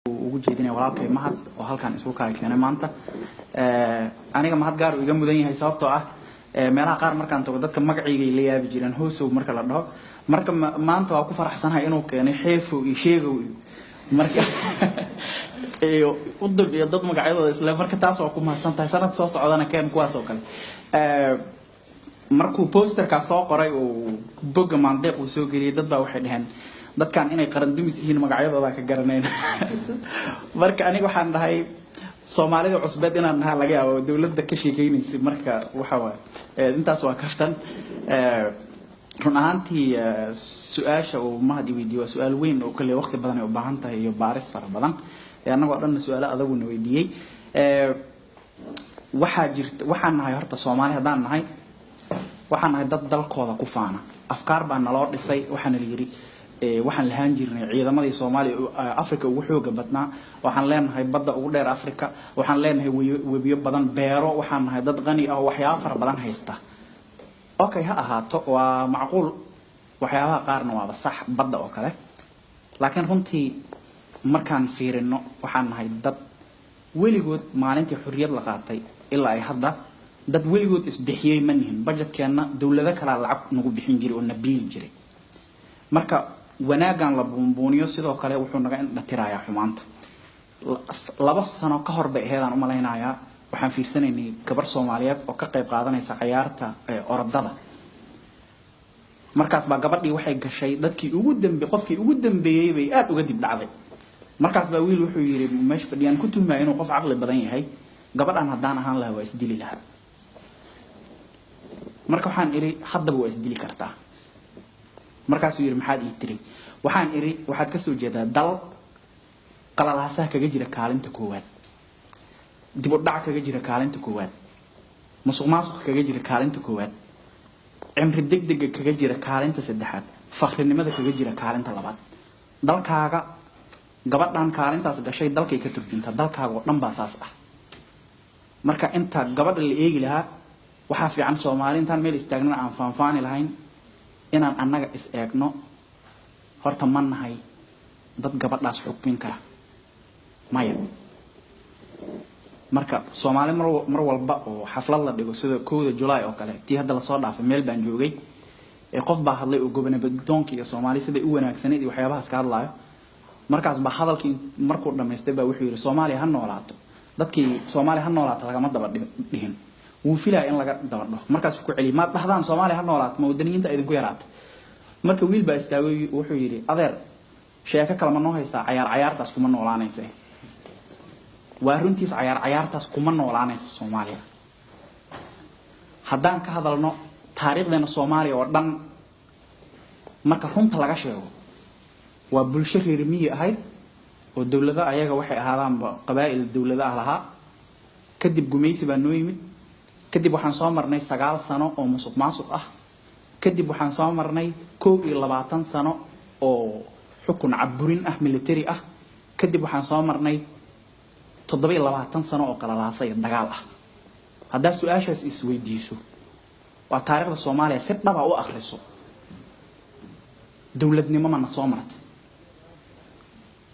Ugu jeedinaya walaalkay Mahad oo halkan isugu kala keenay maanta. Aniga Mahad gaar uu iga mudan yahay, sababtoo ah meelaha qaar markaan tago dadka magaciygay la yaabi jireen, Hoosow marka la dhaho. Marka maanta waa ku faraxsanahay inuu keenay Xeefow iyo Sheegow iyo marka iyo Udub iyo dad magacyadooda isle. Marka taas waa ku mahadsan tahay. Sanad soo socdana keen kuwaas oo kale. Markuu posterkaas soo qoray uu bogga Maandeeq uu soo geliyay, dad baa waxay dhaheen dadkan inay qaran dumis yihiin magacyadooda ka garanayn. Marka aniga waxaan dhahay Soomaalida cusbeed inaan dhahaa laga yaabo dowladda ka sheekeynaysay. Marka waxa waaye intaas waa kaftan. Run ahaantii su-aasha uu Mahad i weydiiyey waa su-aal weyn oo kale waqti badan ay u baahan tahay iyo baaris fara badan. Annagoo dhanna su-aalo adaguna weydiiyey. Waxaa jirta, waxaan nahay horta Soomaali haddaan nahay, waxaan nahay dad dalkooda ku faana. Afkaar baa naloo dhisay. Waxaana la yidhi waxaan lahaan jirnay ciidamadii Soomaaliya Africa ugu xooga badnaa, waxaan leenahay badda ugu dheer Africa, waxaan leenahay webiyo badan, beero, waxaan nahay dad qani ah oo waxyaabo fara badan haysta. Okay, ha ahaato, waa macquul, waxyaabaha qaarna waaba sax, badda oo kale. Laakiin runtii markaan fiirino, waxaan nahay dad weligood maalintii xorriyad la qaatay ilaa ay hadda dad weligood isbixiyey ma nihin. Budgetkeenna dowlado kalaa lacag nagu bixin jiray oo na biili jiray. Marka wanaaggan la buunbuuniyo sidoo kale wuxuu naga indhatirayaa xumaanta. 2 sano ka hor bay aheedaan umalaynayaa, waxaan fiirsanaynay gabar Soomaaliyeed oo ka qayb qaadanaysa cayaarta orodada. Markaas baa gabadhii waxay gashay dadkii ugu dambe, qofkii ugu dambeeyey bay aada uga dib dhacday. Markaas baa wiil wuxuu yidhi meesha fadhiyaan ku tuhmaya inuu qof caqli badan yahay: "Gabadhan haddaan ahaan lahaa waa isdili lahaa." Marka waxaan idhi, "Haddaba waa isdili kartaa." Markaasuu yidhi, "Maxaad ii tiri?" Waxaan idhi, "Waxaad kasoo jeedaa dal qalalaasaha kaga jira kaalinta koowaad, dib u dhac kaga jira kaalinta koowaad, musuq maasuqa kaga jira kaalinta koowaad, cimri degdega kaga jira kaalinta saddexaad, fakrinimada kaga jira kaalinta labaad. Dalkaaga gabadhan kaalintaas gashay dalkay ka turjuntaa, dalkaaga oo dhan baa saas ah." Marka inta gabadha la eegi lahaa, waxaa fiican Soomaali intaan meel istaagnana aan faanfaani lahayn inaan annaga is eegno. Horta ma nahay dad gabadhaas xukmin kara? Maya. Marka Soomaali mar walba oo xaflad la dhigo, sida 1-da Julaay oo kale, tii hadda lasoo dhaafay, meel baan joogay ee qof baa hadlay oo gobonabaddoonka iyo Soomaali siday u wanaagsanayd iyo waxyaabahaas ka hadlaayo. Markaas baa hadalkii markuu dhamaystay baa wuxuu yidhi, "Soomaaliya ha noolaato." Dadkii "Soomaaliya ha noolaato" lagama daba dhihin, wuu filaya in laga daba dhaho. Markaasuu ku celiyay, "Maad dhahdaan Soomaaliya ha noolaato? Ma wadaniyiinta idinku yaraatay?" Marka wiil baa istaagay, wuxuu yidhi, "Adeer, sheeko kale ma noo haysaa? Cayaar cayaartaas kuma noolaanaysa." Waa runtiis, cayaar cayaartaas kuma noolaanaysa Soomaaliya. Haddaan ka hadalno taariikhdeena Soomaaliya oo dhan, marka runta laga sheego, waa bulsho reer miyi ahayd oo dowlado ayaga waxay ahaadaanba qabaa'il dowlado ah lahaa. Kadib gumaysi baa noo yimid. Kadib waxaan soo marnay 9 sano oo musuq maasuq ah. Kadib waxaan soo marnay 21 sano oo xukun caburin ah, military ah. Kadib waxaan soo marnay 27 sano oo qalalaasa iyo dagaal ah. Haddaad su-aashaas isweydiiso, waa taariikhda Soomaaliya si dhaba u akriso, dowladnimo mana soo martay?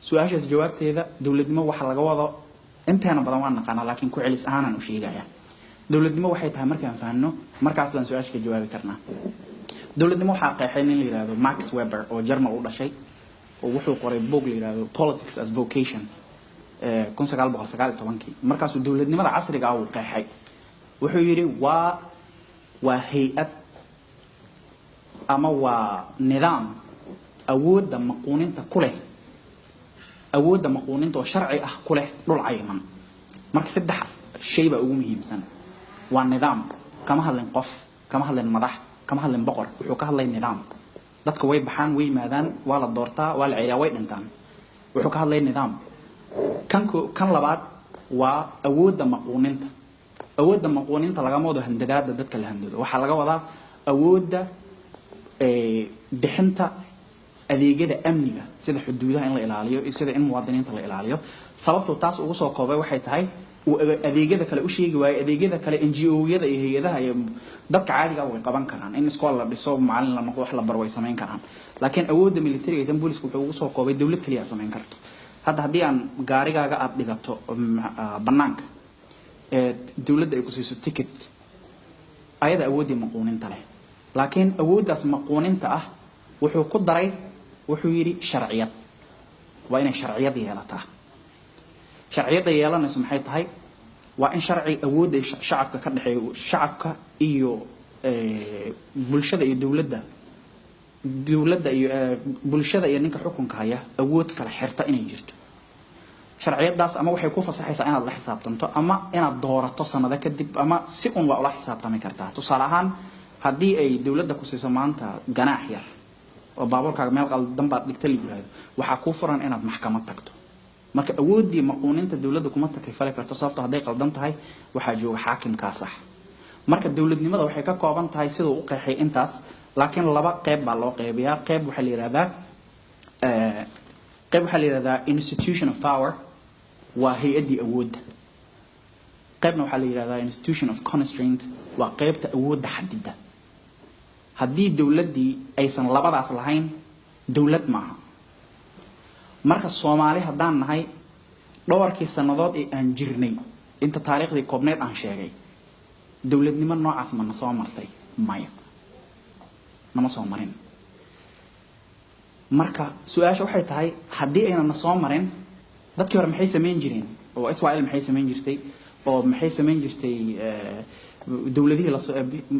Su-aashaas jawaabteeda, dowladnimo waxa laga wado inteena badan waan naqaanaa, laakiin ku celis ahaanaan u sheegaya. Dowladnimo waxay tahay markaan fahanno, markaas baan su-aasha ka jawaabi karnaa. Dowladnimo waxaa qeexay nin la yihahdo Max Weber oo Jarmal u dhashay, oo wuxuu qoray book la yihahdo Politics as Vocation 1919-kii. Markaasuu dowladnimada casriga ah uu qeexay. Wuxuu yidhi waa hay-ad ama waa nidaam awoodda maquuninta ku leh, awoodda maquuninta oo sharci ah ku leh dhul cayiman. Marka saddex shay baa ugu muhiimsan. Waa nidaam. Kama hadlin qof, kama hadlin madax, kama hadlin boqor. Wuxuu ka hadlay nidaam. Dadka way baxaan, way yimaadaan, waa la doortaa, waa la celiyaa, way dhintaan. Wuxuu ka hadlay nidaam. Kan labaad waa awoodda maquuninta. Awoodda maquuninta lagama wado handadaada dadka la handado. Waxaa laga wadaa awoodda bixinta adeegyada amniga, sida xuduudaha in la ilaaliyo iyo sida in muwaadiniinta la ilaaliyo. Sababtuu taas ugu soo koobay waxay tahay uu adeegyada kale u sheegi waayo, adeegyada kale NGO-yada iyo hay-adaha iyo dadka caadiga way qaban karaan, in iskool la dhiso, macalin la noqdo, wax la baro way samayn karaan. Laakiin awoodda militariga iyo tan booliska wuxuu ugu soo koobay dowlad kaliya samayn karto. Hadda haddii aan gaarigaaga aada dhigato bannaanka ee dowladda ay ku siiso ticket, ayada awooddii maquuninta leh, laakiin awooddaas maquuninta ah wuxuu ku daray, wuxuu yidhi sharciyad waa inay sharciyad yeelataa. Sharciyadda yeelanayso maxay tahay? Waa in sharci awoodda shacabka ka dhexeeyo, shacabka iyo bulshada iyo dowladda, dowladda iyo bulshada iyo ninka xukunka haya awood kala xirta inay jirto. Sharciyadaas ama waxay ku fasaxaysaa inaad la xisaabtanto ama inaad doorato sanado kadib, ama si un waa ula xisaabtami kartaa. Tusaale ahaan, haddii ay dowladda ku siiso maanta ganaax yar oo baabuurkaaga meel qaldan baad dhigta la yiraahdo, waxaa kuu furan inaad maxkamad tagto. Marka awooddii maquuninta dowladda kuma takrifali karto, sababto hadday qaldan tahay waxaa jooga xaakimkaa sax. Marka dowladnimada waxay ka kooban tahay siduu u qeexay intaas, laakiin laba qeyb baa loo qeybiyaa. Qeyb waxaa la yihahdaa institution of power, waa hay-addii awoodda. Qaybna waxaa la yihahdaa institution of constraint, waa qeybta awoodda xadida. Haddii dowladdii aysan labadaas lahayn, dowlad maaha. Marka Soomaali haddaan nahay, dhowrkii sannadood ee aan jirnay, inta taariikhdii koobneed aan sheegay, dowladnimo noocaas ma na soo martay? Maya, nama soo marin. Marka su-aasha waxay tahay, haddii aynan na soo marin, dadkii hore maxay samayn jireen? Oo Israel maxay samayn jirtay? Oo maxay samayn jirtay dowladihii lasoo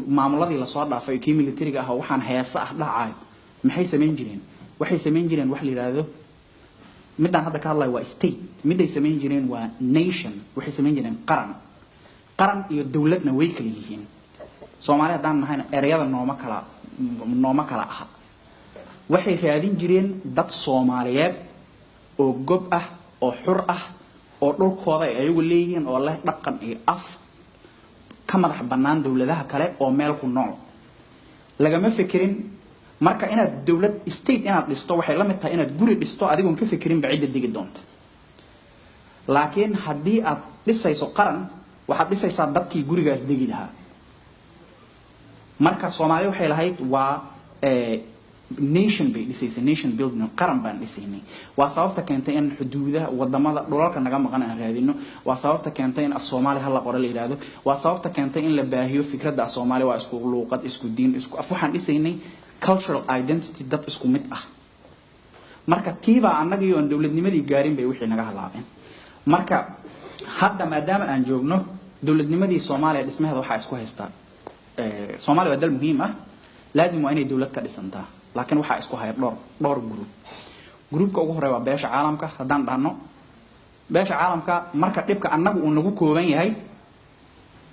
maamuladii lasoo dhaafay, kii militariga ah oo waxaan heese ah dhacayo, maxay samayn jireen? Waxay samayn jireen wax la yidhaahdo, midaan hadda ka hadlayo waa state, miday samayn jireen waa nation. Waxay samayn jireen qaran. Qaran iyo dowladna way kala yihiin. Soomaali haddaan nahayna ereyada nooma kala aha. Waxay raadin jireen dad Soomaaliyeed oo gob ah oo xur ah oo dhulkooda ay ayagu leeyihiin oo leh dhaqan iyo af, ka madax bannaan dowladaha kale oo meel ku nool. Lagama fekerin marka inaad dowlad state inaad dhisto waxay la mid tahay inaad guri dhisto adigoon ka fekerinba cidda degi doonta. Laakiin haddii aad dhisayso qaran, waxaad dhisaysaa dadkii gurigaas degi lahaa. Marka Soomaali waxay lahayd waa nation bay dhisaysay, nation building, qaran baan dhisaynay. Waa sababta keentay in xuduudaha wadamada dhulalka naga maqan aan raadino. Waa sababta keentay in af Soomaali hala qoro la yidhaahdo. Waa sababta keentay in la baahiyo fikradda af Soomaali waa isku luuqad, isku diin, isku af. Waxaan dhisaynay cultural identity, dad isku mid ah. Marka tiibaa annagii oon dowladnimadii gaarin bay wixii naga halaabeen. Marka hadda maadaama aan joogno dowladnimadii Soomaaliya dhismaheeda, waxaa isku haystaa, Soomaaliya waa dal muhiim ah, laazim waa inay dowlad ka dhisantaa, laakiin waxaa isku haya dhowr group. Groupka ugu horeeya waa beesha caalamka. Haddaan dhahno beesha caalamka, marka dhibka annagu uu nagu kooban yahay,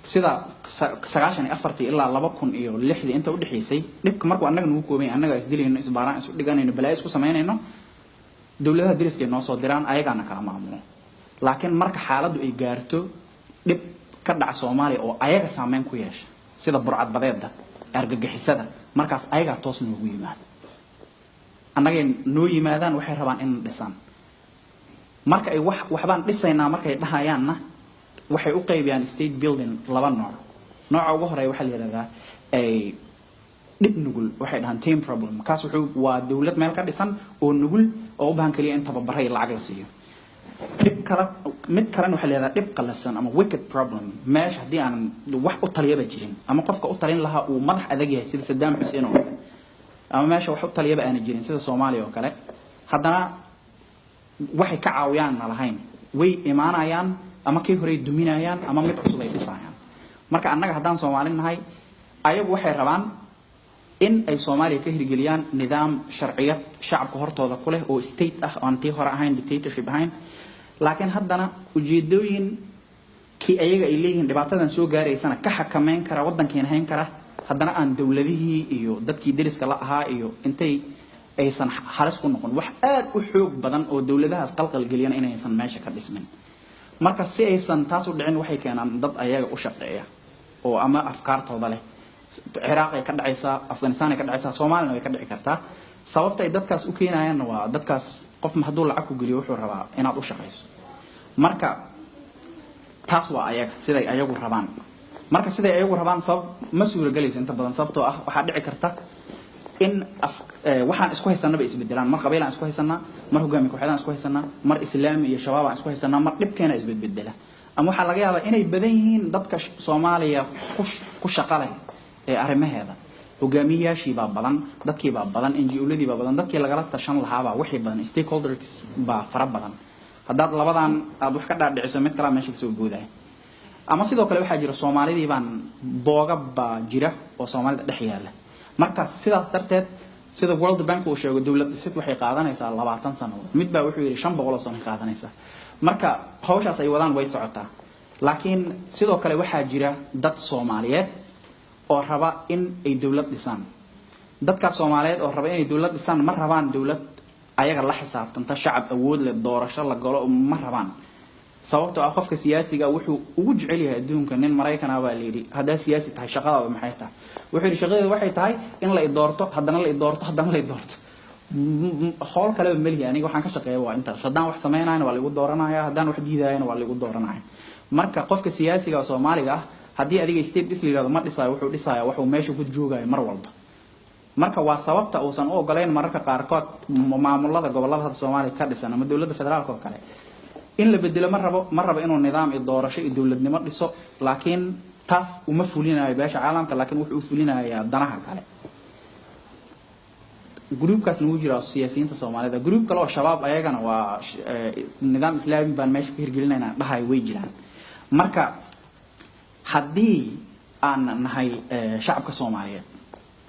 sida 94-tii ilaa 2006-dii inta udhexaysay, dhibka markuu annaga nagu kooban yahay, annaga isdilayno, isbaaraan isu dhiganayno, balaayo isku samaynayno, dowladaha deriska ay noo soo diraan, ayagaana kala maamulo. Laakiin marka xaaladdu ay gaarto dhib ka dhaca Soomaaliya oo ayaga saameyn ku yeesha, sida burcadbadeeda, argagixisada, markaas ayagaa toos noogu yimaado. Annagay noo yimaadaan, waxay rabaan in dhisaan. Marka ay wax waxbaan dhisaynaa markay dhahayaanna, waxay u qaybiyaan state building laba nooc. Nooca ugu horeeya waxaa la yidhahdaa ay dhib nugul, waxay dhahaan tame problem. Kaas wuxuu waa dowlad meel ka dhisan oo nugul oo u baahan kaliya in tababara iyo lacag la siiyo. Dhib kale, mid kalena waxaa la yidhahdaa dhib qallafsan ama wicked problem. Meesha haddii aan wax u taliyaba jirin ama qofka u talin lahaa uu madax adag yahay, sida Saddam Xuseen oo kale, ama meesha wax u taliyaba aana jirin, sida Soomaaliya oo kale, haddana waxay ka caawiyaanna lahayn, way imaanayaan, ama kii horey duminayaan ama mid cusub ay dhisayaan. Marka annaga haddaan Soomaali nahay, ayagu waxay rabaan in ay Soomaaliya ka hirgeliyaan nidaam sharciyad shacabka hortooda ku leh oo state ah, oo aan tii hore ahayn, dictatorship ahayn, laakiin haddana ujeedooyin kii ayaga ay leeyihiin dhibaatadan soo gaaraysana ka xakameyn kara, waddankiina hayn kara, haddana aan dowladihii iyo dadkii deriska la ahaa iyo intay aysan halis ku noqon, wax aad u xoog badan oo dowladahaas qalqal geliyana inaysan meesha ka dhismin. Marka si aysan taas u dhicin, waxay keenaan dad ayaga u shaqeeya oo ama afkaartooda leh. Ciraaq ay ka dhacaysaa, Afghanistan ay ka dhacaysaa, Soomaalina way ka dhici kartaa. Sababta ay dadkaas u keenayaanna waa dadkaas qof hadduu lacag ku geliyo wuxuu rabaa inaad u shaqayso. Marka taas waa ayaga siday ayagu rabaan. Marka siday ayagu rabaan sabab ma suuragelayso inta badan, sababtoo ah waxaa dhici karta In waxaan isku haysanaba isbedelaan. Mar qabiilaan isku haysanaa, mar hogaami kooxeedaan isku haysanaa, mar islaami iyo shabaab aan isku haysanaa, mar dhibkeena isbedbedela. Ama waxaa laga yaabaa inay badan yihiin dadka Soomaaliya ku shaqa leh ee arrimaheeda. Hogaamiyayaashii baa badan, dadkii baa badan, NGO-ladii baa badan, dadkii lagala tashan lahaabaa wixii badan, stakeholders baa fara badan. Haddaad labadan aad wax ka dhaadhiciso, mid kalaa meesha kasoo boodaya. Ama sidoo kale waxaa jira Soomaalidii baan booga baa jira oo Soomaalida dhex yaala. Marka sidaas darteed, sida World Bank uu sheego, dowlad dhisid waxay qaadanaysaa 20 sanadood. Mid baa wuxuu yidhi 500 oo sano ay qaadanaysaa. Marka hawshaas ay wadaan way socotaa, laakiin sidoo kale waxaa jira dad Soomaaliyeed oo raba in ay dowlad dhisaan. Dadkaas Soomaaliyeed oo raba inay dowlad dhisaan ma rabaan dowlad ayaga la xisaabtanta, shacab awood leh, doorasho la galo ma rabaan, sababtoo ah qofka siyaasiga wuxuu ugu jecel yahay adduunka. Nin Maraykan ah baa la yidhi, "Haddaad siyaasi tahay, shaqadaadu maxay tahay?" Wuxuu yidhi, "Shaqadeedu waxay tahay in la i doorto, haddana la i doorto, haddana la i doorto. Howl kaleba melihi aniga. Waxaan ka shaqeeya waa intaas. Haddaan wax samaynayana waa laigu dooranaya, haddaan wax diidayana waa laigu dooranaya." Marka qofka siyaasiga oo Soomaaliga ah, haddii adiga state dhis la yidhahdo, ma dhisayo. Wuxuu dhisaya waxuu meesha ku joogayo mar walba. Marka waa sababta uusan u ogolayn mararka qaarkood maamulada gobolada hadda Soomaaliya ka dhisan ama dowladda federaalka oo kale in la bedelo. Ma rabo, ma rabo inuu nidaam iyo doorasho iyo dowladnimo dhiso, laakiin taas uma fulinayo beesha caalamka, laakiin wuxuu u fulinayaa danaha kale. Gruubkaasna wuu jiraa siyaasiyiinta Soomaalida. Gruub kale oo Shabaab ayagana waa nidaam islaami baan meesha ka hirgelinaynaa dhahay way jiraan. Marka haddii aan nahay shacabka Soomaaliyeed,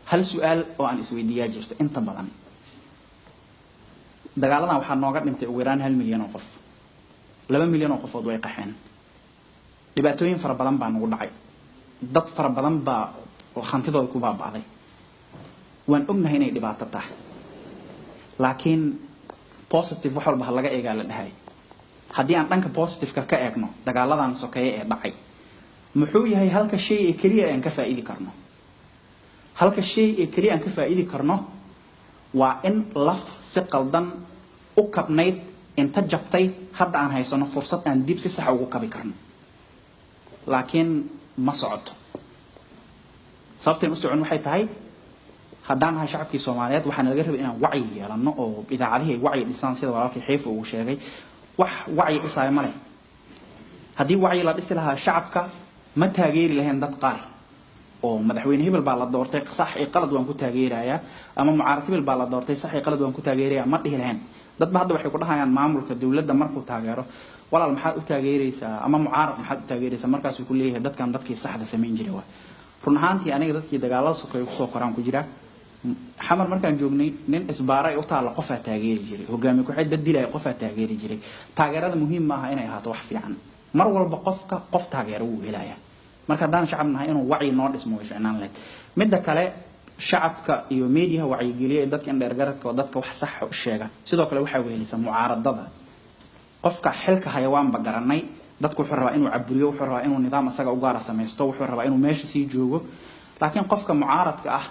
hal su-aal oo aan isweydiiyaa jirto. Inta badan dagaaladan waxaa nooga dhintay ugu yaraan 1 milyan oo qof, 2 milyan oo qofood way qaxeen, dhibaatooyin fara badan baa nagu dhacay, dad fara badan baa hantidooda ku baaba'day. Waan ognahay inay dhibaato tahay, laakiin positive wax walba ha laga eegaa la dhahay. Haddii aan dhanka positive-ka ka eegno dagaaladan sokeeye ee dhacay, muxuu yahay halka shay ee keliya aan ka faa'idi karno? Halka shay ee keliya aan ka faa'idi karno waa in laf si qaldan u kabnayd inta jabtay hadda aan haysano fursad aan dib si sax ugu kabi karno. Laakiin ma socoto. Sababtayn u socon waxay tahay, haddaan nahay shacabkii Soomaaliyeed, waxaana laga rabay inaan wacyi yeelano oo idaacadihii ay wacyi dhisaan, sida walaalkii Xiifa uu sheegay. Wax wacyi dhisaayo ma leh. Haddii wacyi la dhisi lahaa, shacabka ma taageeri lahayn dad qaar oo madaxweyne hebel baa la doortay, sax iyo qalad waan ku taageerayaa, ama mucaarad hebel baa la doortay, sax iyo qalad waan ku taageerayaa, ma dhihi lahayn. Dadba hadda waxay ku dhahayaan maamulka dowladda markuu taageero, "Walaal, maxaad u taageeraysaa?" ama "Mucaarad maxaad u taageeraysaa?" Markaasuu ku leeyahay, "Dadkan dadkii saxda samayn jiray." Waa run ahaantii, aniga dadkii dagaalada sokeeye kusoo koraan ku jira. Xamar markaan joognay, nin isbaara ay u taalla qofaa taageeri jiray, hogaamiye ku-xid dad dilaya qofaa taageeri jiray. Taageerada muhiim maaha inay ahaato wax fiican mar walba. Qofka qof taageero wuu helayaa. Marka haddaan shacab nahay, inuu wacyi noo dhismo way ficnaan lahayd. Midda kale, shacabka iyo mediaha wacyigeliya ee dadka indheergaradka oo dadka wax saxa u sheega. Sidoo kale waxaa wehelisa mucaaradada. Qofka xilka haya waanba garanay, dadku wuxuu rabaa inuu caburiyo, wuxuu rabaa inuu nidaam asaga u gaara samaysto, wuxuu rabaa inuu meesha sii joogo. Laakiin qofka mucaaradka ah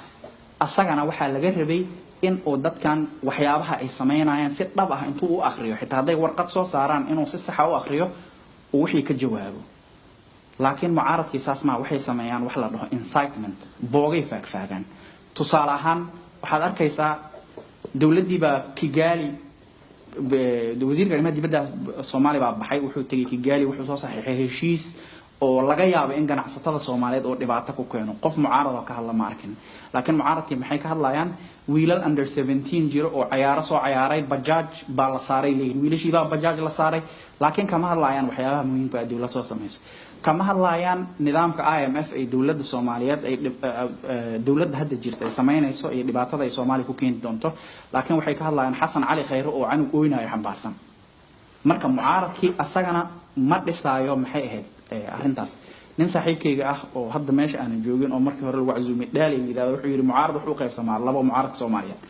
asagana waxaa laga rabay in uu dadkan waxyaabaha ay samaynayaan si dhab ah intuu u akriyo, xitaa hadday warqad soo saaraan, inuu si saxa u akriyo uu wixii ka jawaabo. Laakiin mucaaradkii saas maa. Waxay sameeyaan wax la dhaho incitement, boogay faagfaagaan. Tusaale ahaan, waxaad arkaysaa dowladdii baa Kigali, wasiirka arrimaha dibadda Soomaaliya baa baxay, wuxuu tegey Kigali, wuxuu soo saxiixay heshiis oo laga yaabo in ganacsatada Soomaaliyeed oo dhibaato ku keeno. Qof mucaarad oo ka hadla ma arkin. Laakiin mucaaradkii maxay ka hadlayaan? Wiilal under 17 jiro oo cayaaro soo cayaaray bajaaj baa la saaray leeyihin, wiilashii baa bajaaj la saaray. Laakiin kama hadlayaan waxyaabaha muhiimka ah dowlad soo samayso. Kama hadlayaan nidaamka IMF ay dowladda Soomaaliyeed ay dowladda hadda jirta ay samaynayso iyo dhibaatada ay Soomaaliya ku keeni doonto. Laakiin waxay ka hadlayaan Xasan Cali Khayre oo canug oynayo xambaarsan. Marka mucaaradkii asagana ma dhisaayo. Maxay ahayd arrintaas? Nin saaxiibkayga ah oo hadda meesha aanan joogin oo markii hore lagu casuumay, Dhaali la yidhahdo, wuxuu yidhi mucaarad wuxuu u qaybsamaa labo mucaaradka Soomaaliyeed.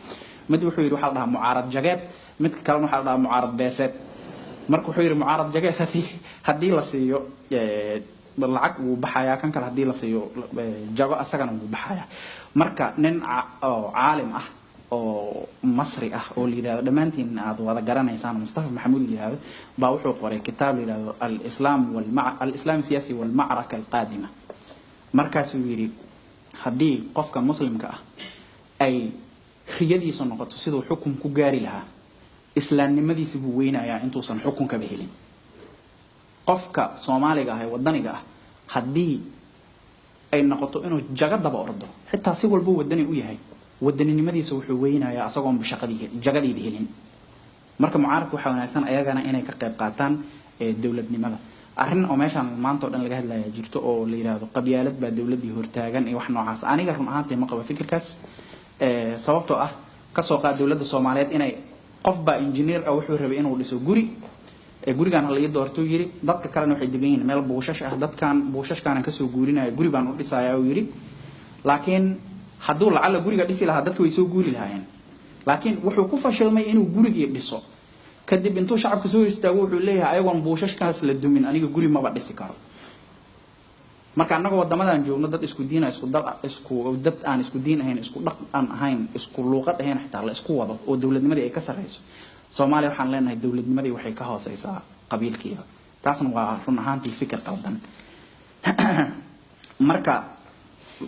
Mid wuxuu yidhi waxaa la dhahaa mucaarad jageed, midka kalena waxaa la dhahaa mucaarad beeseed. Marka wuxuu yidhi, mucaarad jageed haddii la siiyo lacag wuu baxayaa, kan kale haddii la siiyo jago asagana wuu baxayaa. Marka nin oo caalim ah oo Masri ah oo la yidhahdo, dhammaantiin aad wada garanaysaan, Mustafa Maxamuud la yidhahdo, baa wuxuu qoray kitaab la yidhahdo Alislaam walmac Alislaam Siyaasi walmacraka Alqaadima. Markaasuu yidhi, haddii qofka muslimka ah ay Riyadiisu noqoto siduu xukun ku gaari lahaa, islaamnimadiisa buu weynayaa intuusan xukunkaba helin. Qofka Soomaaliga ah ee wadaniga ah, haddii ay noqoto inuu jago daba ordo, xitaa si walbuu wadani u yahay, wadaninimadiisa wuxuu weynayaa asagoonba shaqadii jagadiiba helin. Marka mucaaradka waxaa wanaagsan ayagana inay ka qayb qaataan dowladnimada. Arrin oo meeshaan maanta o dhan laga hadlaya jirto oo la yidhaahdo qabyaalad baa dowladdii hortaagan iyo wax noocaas. Aniga run ahaantii ma qabo fikirkaas, sababtoo ah kasoo qaad dowladda Soomaaliyeed inay qof baa injineer ah, wuxuu rabay inuu dhiso guri. Gurigaan hala ii doortuu yidhi. Dadka kalena waxay degan yihiin meel buushash ah. Dadkan buushashkaanan kasoo guurinaya, guri baan u dhisayaa, uu yidhi. Laakiin hadduu lacalla guriga dhisi lahaa, dadka way soo guuri lahaayeen. Laakiin wuxuu ku fashilmay inuu gurigii dhiso. Kadib intuu shacabka soo istaago, wuxuu leeyahay, ayagoon buushashkaas la dumin, aniga guri maba dhisi karo. Marka annaga waddamadan joogno, dad isku diina, isku dal, isku dad aan isku diin ahayn, isku dhaq aan ahayn, isku luuqad ahayn, xitaa la isku wado oo dowladnimadii ay ka sarreyso. Soomaaliya waxaan leenahay dowladnimadii waxay ka hooseysaa qabiilkiiba. Taasna waa run ahaantii fikir qaldan. Marka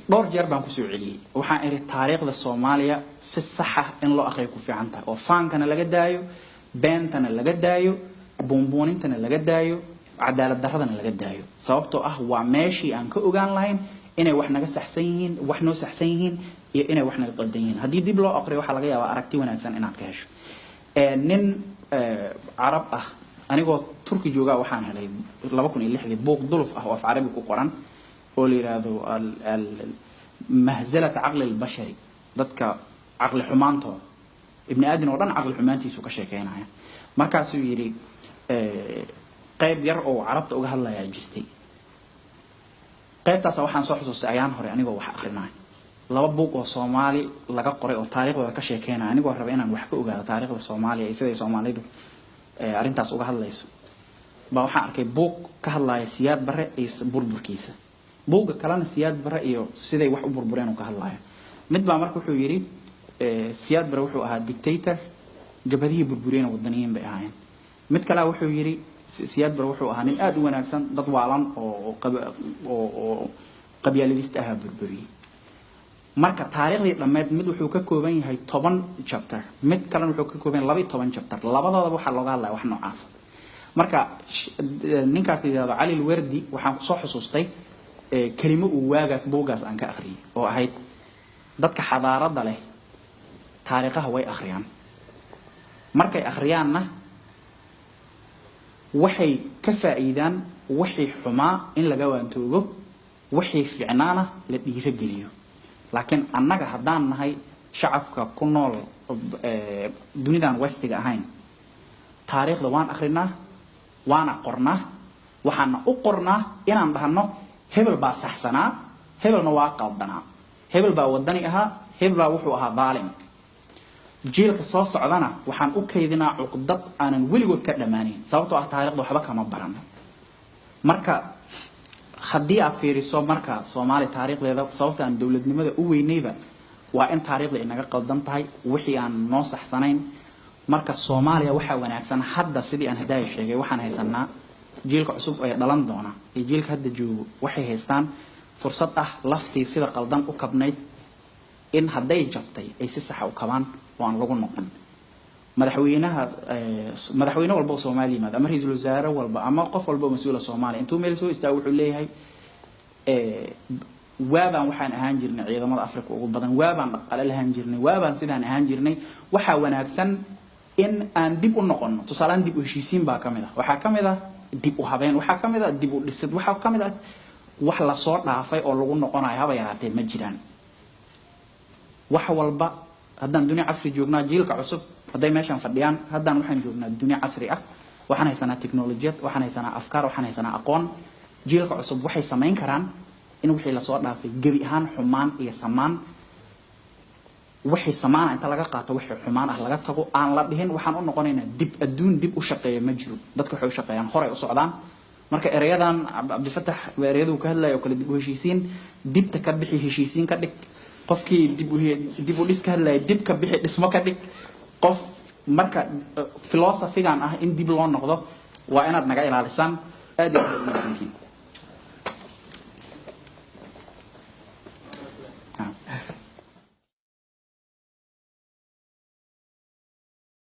dhowr jeer baan kusoo celiyey, waxaan idhi taariikhda Soomaaliya si sax ah in loo aqriyo ku fiican tahay, oo faankana laga daayo, beentana laga daayo, buunbuunintana laga daayo, cadaalad darradana laga daayo, sababtoo ah waa meeshii aan ka ogaan lahayn inay wax naga saxsan yihiin, wax noo saxsan yihiin iyo inay wax naga qaldan yihiin. Haddii dib loo aqriyo, waxaa laga yaabaa aragti wanaagsan inaad ka hesho. Nin Carab ah, anigoo Turki joogaa, waxaan helay 2006-dii buug duluf ah oo af Carabi ku qoran oo la yidhaahdo مهزلة العقل البشري, dadka caqli xumaantooda, ibni aadan oo dhan caqli xumaantiisu ka sheekeynaya. Markaasuu yidhi qayb yar oo Carabta uga hadlayaa jirtay. Qaybtaas waxaan soo xusuustay ayaan hore anigoo wax akrinaya laba buug oo Soomaali laga qoray oo taariikhdooda ka sheekeynaya, anigoo raba inaan wax ka ogaado taariikhda Soomaaliya iyo siday Soomaalidu arrintaas uga hadlayso. Baa waxaan arkay buug ka hadlaya Siyaad Barre iyo burburkiisa, buugga kalena Siyaad Barre iyo siday wax u burbureen uu ka hadlaya. Mid baa marka wuxuu yidhi Siyaad Barre wuxuu ahaa dictator, jabhadihii burburiyena wadaniyiin bay ahaayeen. Mid kalea wuxuu yidhi Siyaad Barre wuxuu ahaa nin aada u wanaagsan, dad waalan oo qabyaaladist ahaa burburiyey. Marka taariikhdii dhammeed, mid wuxuu ka kooban yahay 10 chapter, mid kalena wuxuu ka kooban yahay 12 chapter. Labadoodaba waxaa looga hadlaya wax noocaasa. Marka ninkaas la yidhahdo Cali Lwerdi, waxaan kusoo xusuustay kelimo uu waagaas buuggaas aan ka akhriyay oo ahayd: dadka xadaaradda leh taariikhaha way akhriyaan, markay akhriyaanna waxay ka faa'iidaan wixii xumaa in laga waantoogo, wixii fiicnaana la dhiirogeliyo. Laakiin annaga haddaan nahay shacabka ku nool dunidan westiga ahayn, taariikhda waan akhrinaa, waana qornaa. Waxaana u qornaa inaan dhahno hebel baa saxsanaa, hebelna waa qaldanaa, hebel baa wadani ahaa, hebel baa wuxuu ahaa daalim. Jiilka soo socdana waxaan u kaydinaa cuqdad aanan weligood ka dhammaanayn, sababtoo ah taariikhda waxba kama barano. Marka haddii aad fiiriso marka Soomaali taariikhdeeda, sababta aan dowladnimada u weynayba waa in taariikhda inaga qaldan tahay, wixii aan noo saxsanayn. Marka Soomaaliya waxaa wanaagsan hadda, sidii aan hadaaya sheegay, waxaan haysanaa jiilka cusub ee dhalan doona iyo jiilka hadda joogo waxay haystaan fursad ah laftii sida qaldan u kabnayd in hadday jabtay ay si saxa u kabaan oo aan lagu noqon. Madaxweynaha, madaxweyne walba oo Soomaaliya yimaado ama ra-iisul wasaare walba ama qof walba oo mas-uula Soomaaliya, intuu meel soo istaago wuxuu leeyahay waabaan waxaan ahaan jirnay ciidamada Africa ugu badan, waabaan dhaqaale lahaan jirnay, waabaan sidaan ahaan jirnay. Waxaa wanaagsan in aan dib u noqono. Tusaalehaan, dib u heshiisiin baa ka mid ah, waxaa ka mid ah dib u habeen, waxaa ka mid ah dib u dhisid, waxaa ka mid ah wax lasoo dhaafay oo lagu noqonayo. Haba yaraatee ma jiraan. Wax walba haddaan dunia casri joognaa, jiilka cusub hadday meeshaan fadhiyaan, haddaan waxaan joognaa dunia casri ah, waxaan haysanaa teknolojiyad, waxaan haysanaa afkaar, waxaan haysanaa aqoon. Jiilka cusub waxay samayn karaan in wixii lasoo dhaafay gebi ahaan xumaan iyo samaan, wixii samaana inta laga qaato, wixii xumaan ah laga tago, aan la dhihin waxaan u noqonaynaa dib. Adduun dib u shaqeeya ma jiro. Dadka waxay u shaqeeyaan horay u socdaan. Marka ereyadan Cabdifatax ereyadu ka hadlaya oo kale, dib u heshiisiin, dibta ka bixi, heshiisiin ka dhig. Qofkii dib u dhis ka hadlaya, dib ka bixi, dhismo ka dhig. Qof marka philosophigan ah in dib loo noqdo waa inaad naga ilaalisaan. Aad iyo aad u mahadsantihiin.